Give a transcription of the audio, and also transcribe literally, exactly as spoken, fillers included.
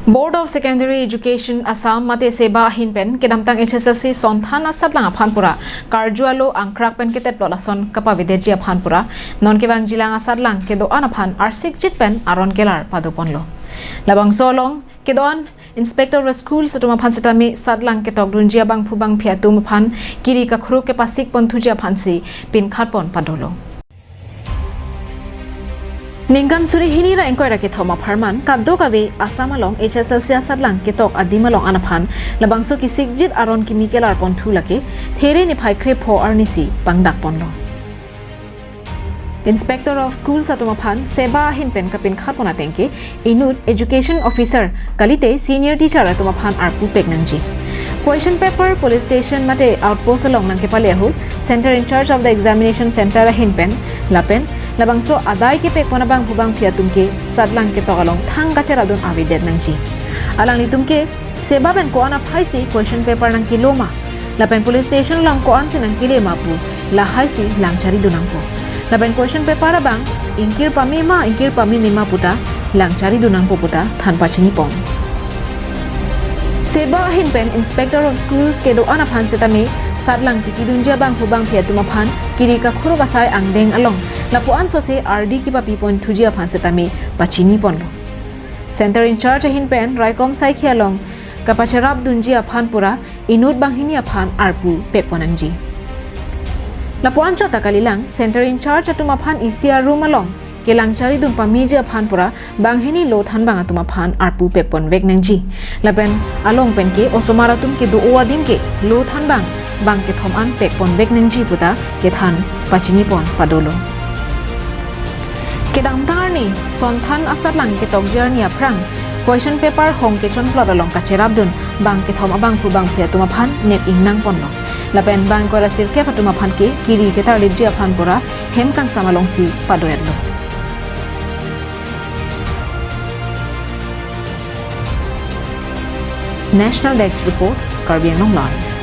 Board of Secondary Education Assam mate SEBA ahin pen kedamtang H S L C sonthan asatlang aphan pura karju alo angkrak pen keteplot ason kapavedetji aphan pura non kevangjilang asatlang kedo-an aphan arsikjit pen aron kelar padoponlo. Labangso along kedo-an Inspector of Schools atum aphan setame satlang ketokdunji abangphu bangphi atum aphan kiri kakhru kepasikponthuji aphansi pinkhatpon padolo. Ningkan suri hini ra ingkoi ra kethom apharman kadokave Assam along H S L C asatlang ketok adim along an aphan labangso kesikjit aron kimi kelarponthu lake There niphai krepho arnisi pangdakponlo. Inspector of Schools atum aphan SEBA ahin pen kapinkhatpon ateng ke inut education officer kalite senior teacher atum aphan arpu pek nangji. Question paper police station mate outpost along nangkepale ahut center in charge of the examination center ahin pen lapen labangso adai kepekpon abangphu bangphi atum ke satlang ketok along thang kacherapdun avedet nangji. Alanglitum ke SEBA pen ko-an aphaisi question paper nangkelo ma lapen police station along ko-ansi nangkele ma pu lahaisi langcharidun nangpo. Lapen question paper abang ingkir pame ma ingkir pameme ma puta langcharidun nangpo puta than pachinipon. SEBA ahin pen Inspector of Schools kedo-an aphan setame satlang tikidunji abangphu bangphi atum aphan kiri kakhru asai angdeng along lapu-an sose ardi kepapiponthuji aphan setame pachiniponlo. Center in charge ahin pen raikom saikhi along kapacherapdunji aphan pura inut banghini aphan arpu pekpon nangji. Lapu-an chot ta kalilang center in charge atum aphan isi arum along kelangcharidun pameji aphan pura banghini lo thanbang atum aphan arpu pekponvek nangji. Lapen along pen ke osomar atum kedo-o adim ke lo thanbang bang kethom an pekponvek nangji puta kethan pachinipon padolo. Kedamtang arni sonthan asatlang ketokji arni aphrang question paper hong kechonplot along kacherapdun bang kethom abangphu bangphi atum aphan nep ingnangponlo. Lapen bang ingkoi ra sirkep atum aphan ke kiri ketarlipji aphan pura hem kangsam alongsi pado-etlo. National Desk Report, Karbi Anglong Live.